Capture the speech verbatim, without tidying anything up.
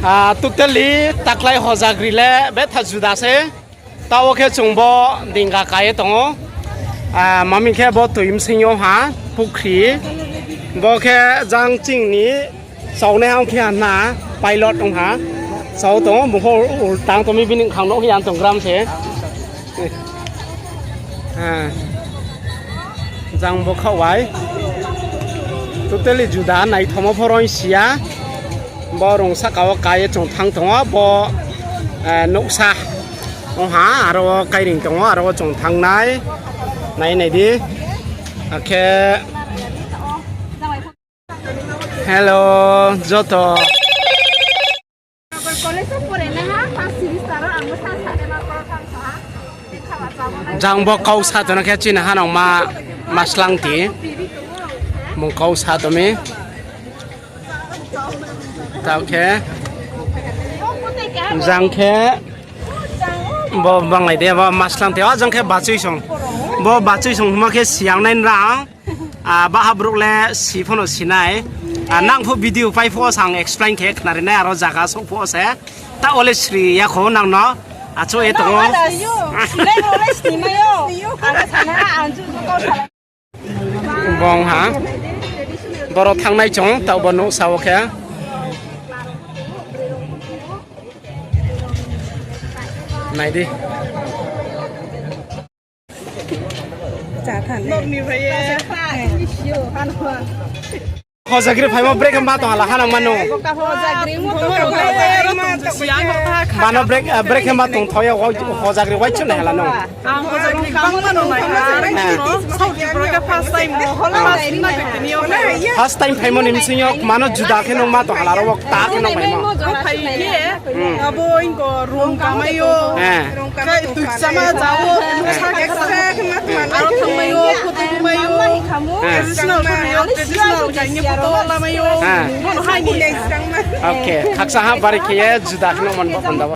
Ah, totally taklái Hojagri le betha juda se. Taoh wo khe chung bo dinga ka ye tong ou. Ah, maming khe bo toi bsing yo ha, pukhri. Bo khe jang ching ni chaonaiha ong khe ha na, pilot ong ha. Chao tong ou, bung pho ul tang tong mi bini khang nouh hing ya tong gram se. Ah. Jang bo khaoh bai. Totally juda, naithomo pho roi si ya. Bo rung sahka wo ka ye chung thanng tong ou, bo, eh, nouhsa ong ha, aro wo kairing tong ou, aro wo chung thanng nai. Nai nai di. Akhe Hello, joto. Jang bo kau sa tongna khe chini hanang ma, ma slang ti. Bung kau sa tong mi. Tao khe. Jang khe. Bo banglai de, bo ma slang ti. O jang khe bachui song. Bo bachui song hima khe siyang nai nrang. Ah, baha brouh le si pho no si nai. Ah, nang pho video pai pho sang explain khe khnari nai aro zaga souh pho se. Taoh wo le sri ya kho nang no. Achouh ye tong ou. Bung ha. Boro thanngnai chung, taoh bo nouhsa wo khe. Nai di. Hojagri phaimo break khe ma tong hala hanang ma nung. Mano break, eh, break khe ma tong thao ya, Hojagri waichu nai hala nung. Ang Hojagri bangma no nai ha. South Tripura khe first time. First time phaimo ni bsing yo mano juda khe nung ma tong hala ro wo kta khe nung phaimo. Abo ingko rung kamai o. Khe tuichama jao, sa khe sa. Aro thangmai o, photo mai o. Traditional photo yo, traditional kaini photo lamai o. Bono hai ni. Okay, khaksa ha bari khe ye juda khe nung man bo panda bo.